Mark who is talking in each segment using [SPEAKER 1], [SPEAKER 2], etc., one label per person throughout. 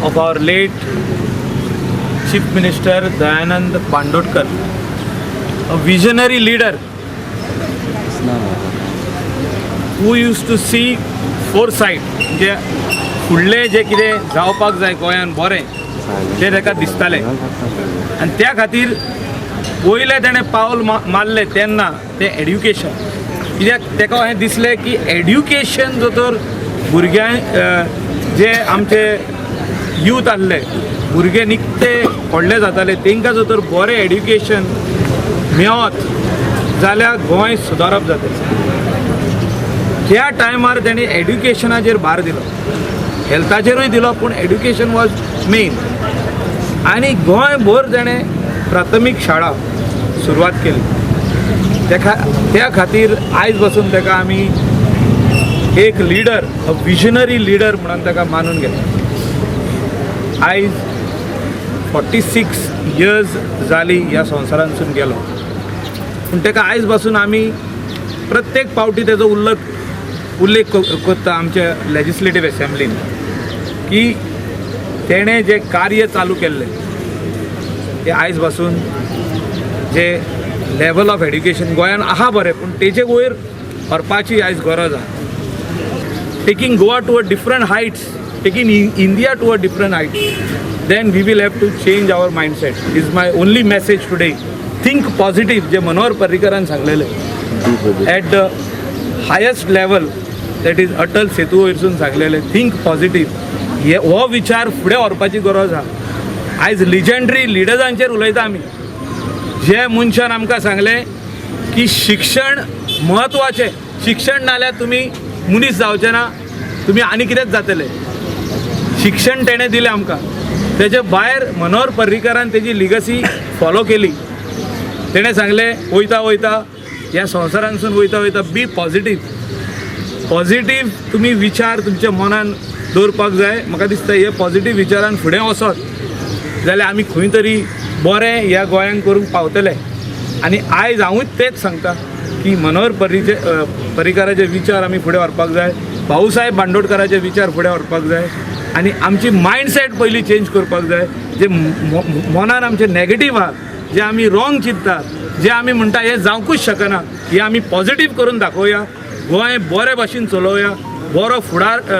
[SPEAKER 1] of our late Chief Minister Dayanand Bandodkar, a visionary leader who used to see foresight, म्हणजे फुडलें जें कितें जावपाक जाय गोंयान बरें तें ताका दिसतालें आनी त्या खातीर पयलें तेणें पावल मारलें तेन्ना तें एड्युकेशन. कित्याक ताका हें दिसलें की एड्युकेशन जर तर भुरग्यांक, जे आमचे यूथ आहले, भुरगे निकते व्हडले जाताले, तांकां जर तर बरें एड्युकेशन मेळत जाल्यार गोंय सुदारप जातलें. त्या टायमार तेणी एड्युकेशनाचेर भार दिलो, हेल्थाचेरूय दिलो, पूण एड्युकेशन वॉज मेन. आनी गोंयभर तेणें प्राथमीक शाळा सुरवात केली. त्या खातीर आयज पासून ताका आमी एक लिडर, अ विजनरी लिडर म्हणून ताका मानून घेता. आयज 46 इयर्स जाली ह्या संवसारांतसून गेलो, पूण ताका आयज पासून आमी प्रत्येक पावटी तेजो उल्लेख करता आमच्या लेजिस्लेटीव एसेंब्लीन की तेणें जें कार्य चालू केल्लें तें आयज पासून जे लेवल ऑफ एड्युकेशन गोंयान आहा बरें, पूण तेजे वयर व्हरपाची आयज गरज आहा. Taking Goa to a different heights, taking India to a different height, then we will have to change our mindset is my only message today. Think positive. जे मनोहर पर्रीकरान सांगलेलें at the highest level, that is Atal Setu वयरसून सांगलेलें, think positive, हे हो विचार फुडें व्हरपाची गरज आहा. आयज लिजंडरी लिडर्सांचेर उलयता आमी, जे मनशान आमकां सांगलें की शिक्षण म्हत्वाचें, शिक्षण नाल्यार तुमी मनीस जावचे ना, तुमी आनी कितेंच जातले. शिक्षण तेणें दिलें आमकां. तेजे भायर मनोहर पर्रीकरान तेजी लिगसी फॉलो केली. तेणें सांगलें, वयता वयता ह्या संवसारांतसून वयता वयता, बी पॉझिटीव. पॉझिटीव तुमी विचार तुमच्या मनान दवरपाक जाय. म्हाका दिसता हे पॉझिटीव विचारान फुडें वचत जाल्यार आमी खंय तरी बरें ह्या गोंयांक करूंक पावतले. आनी आयज हांवूय तेंच सांगता की मनोहर पर्रीकाराचे विचार आमी फुडें व्हरपाक जाय, भाऊसाहेब बांदोडकराचे विचार फुडें व्हरपाक जाय आनी आमची मायंडसेट पयलीं चेंज करपाक जाय. जे मनान आमचे नॅगेटीव आहा, जे आमी रॉंग चिंतता, जे आमी म्हणटा हें जावंकूच शकना, हे आमी पॉझिटीव करून दाखोवया. गोंय बरे भाशेन चलोवया, बरो फुडार अ,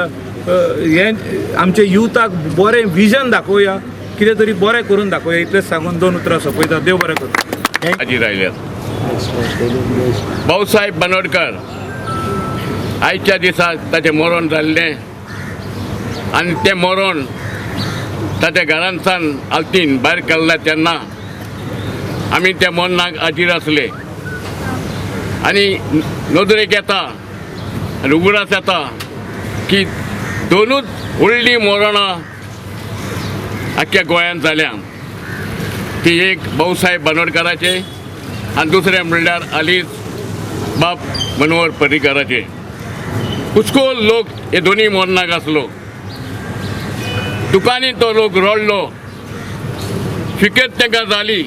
[SPEAKER 1] अ, हें आमच्या युथाक बरें विजन दाखोवया, कितें तरी बरें करून दाखोवया. इतलेंच सांगून दोन उतरां सोंपयता. देव बरें करूं.
[SPEAKER 2] हाजीर राहिल्यात. भाऊसाहेब बांदोडकर, आयच्या दिसा ताचें मरण जाल्लें आनी तें मरण ताच्या घरांतल्यान आल्तीन भायर काडलें तेन्ना आमी त्या मरणाक हाजीर आसले आनी नदरेक येता आनी उगडास येता की दोनूच व्हडलीं मरणां आख्ख्या गोंयांत जाल्या, ती एक भाऊसाहेब बांदोडकराचे आनी दुसरें म्हणल्यार हालींच बाब मनोहर पर्रीकराचे. पुष्कळ लोक हे दोनूय मरणाक आसलो. दुकानी तो लोक रडलो, फिकत तांकां जाली.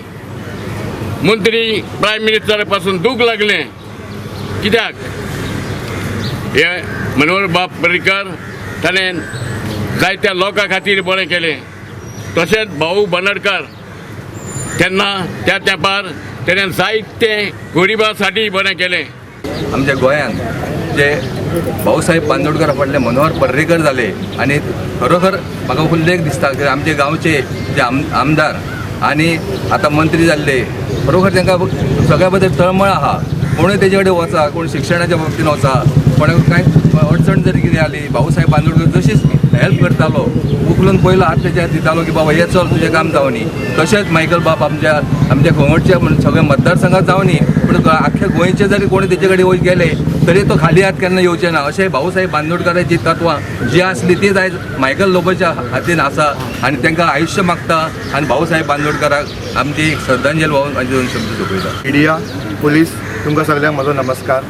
[SPEAKER 2] मंत्री, प्रायम मिनिस्टरा पासून दूख लागलें, कित्याक हे मनोहर बाब पर्रीकर ताणें जायत्या लोकां खातीर बरें केलें. तशेंच भाऊ बांदोडकर, तेन्ना त्या तेंपार तेणें जायते गरिबां साठी बरें केलें.
[SPEAKER 3] आमच्या गोंयांत जे भाऊसाहेब बांदोडकर फाटले मनोहर पर्रीकर जाले आनी खरोखर म्हाका उल्लेख दिसता की आमचे गांवचे जे आमदार आनी आतां मंत्री जाल्ले, खरोखर तांकां सगळ्या बद्दल तळमळ आहा. कोणूय तेजे कडेन वचा, कोण शिक्षणाच्या बाबतीन वचा, कोणाक कांय अडचण जर कितें आली, भाऊसाहेब बांदोडकर तशीच हेल्प करतालो, उखलून पयलो हात तेच्या दितालो की बाबा हे चल, तुजें काम जावनी. तशेंच मायकल बाब आमच्या आमच्या गोंयच्या सगळ्या मतदारसंघात जावनी, पूण आख्ख्या गोंयचे जरी कोणी तेजे कडेन गेले तरी तो खाली हात केन्ना येवचे ना. अशें भाऊसाहेब बांदोडकराची तत्वां जी आसली तीच आयज मायकल लोबोच्या हातीन आसा आनी तांकां आयुश्य मागता आनी भाऊसाहेब बांदोडकराक आमची एक श्रद्धांजली वाहून म्हाजे दोन शब्द सोंपयता.
[SPEAKER 4] मिडिया, पुलीस, तुमकां सगल्यांक म्हजो नमस्कार.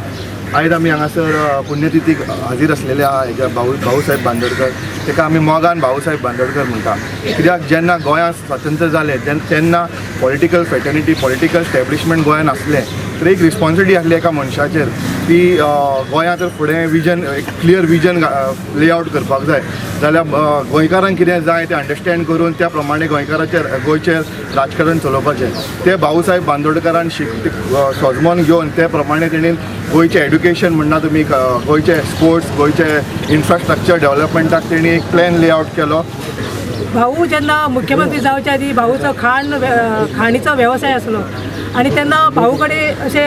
[SPEAKER 4] आयज आमी हांगासर पुण्यतिथीक हाजीर आसलेले आहा. हेज्या भाऊसाहेब बांदोडकर, ताका आमी मोगान भाऊसाहेब बांदोडकर म्हणटा, कित्याक जेन्ना गोंयांत स्वातंत्र्य जालें तेन्ना पॉलिटिकल फ्रेटर्निटी, पॉलिटिकल स्टॅब्लिशमेंट गोंयांत आसलें. तर एक रिस्पॉन्सिबिलिटी आसली एका मनशाचेर ती गोंयांत जर फुडें विजन, एक क्लियर विजन लेआउट करपाक जाय जाल्यार गोंयकारांक कितें जाय तें अंडरस्टँड करून त्या प्रमाणे गोंयकाराचेर गोंयचें राजकारण चलोवपाचें तें भाऊसाहेब बांदोडकारान सोजमोन घेवन ते प्रमाणे तेणेन गोंयचें एड्युकेशन म्हणना तुमी, गोंयचे स्पोर्ट्स, गोंयचे इन्फ्रास्ट्रक्चर डेव्हलपमेंटाक तेणी एक प्लॅन लेआउट केलो.
[SPEAKER 5] भाऊ जेन्ना मुख्यमंत्री जावच्या आदी भाऊचो खाणीचो वेवसाय आसलो आनी तेन्ना भाऊ कडेन अशे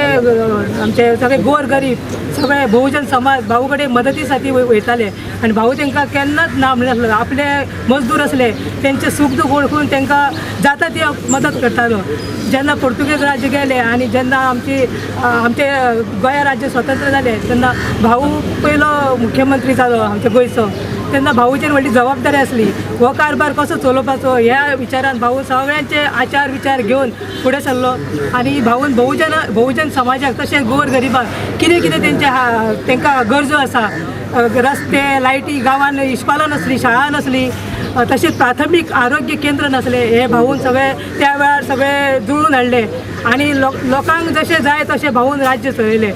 [SPEAKER 5] आमचे सगळे गोर गरीब सगळे बहुजन समाज भाऊ कडेन मदती साठी वयताले आनी भाऊ तांकां केन्नाच ना म्हणनासलो. आपले मजदूर आसले तेंचे सूख दूख वळखून तांकां जाता ती मदत करतालो. जेन्ना पुर्तुगेज राज्य गेले आनी जेन्ना आमचे गोंया राज्य स्वतंत्र जालें तेन्ना भाऊ पयलो मुख्यमंत्री जालो आमच्या गोंयचो. तेन्ना भाऊचेर व्हडली जबाबदारी आसली, हो कारभार कसो चलोवपाचो ह्या विचारान भाऊ सगळ्यांचे आचार विचार घेवन फुडें सरलो आनी भाऊन बहुजन समाजाक तशेंच गोर गरिबांक कितें कितें तेंचे तेंकां गरजो आसा, रस्ते, लायटी, गांवांत इस्कोलां नासली, शाळा नासली, तशेंच प्राथमीक आरोग्य केंद्र नासलें, हे भाऊन सगळे त्या वेळार सगळे जुळून हाडले आनी लोकांक जशें जाय तशें भाऊन राज्य चलयलें.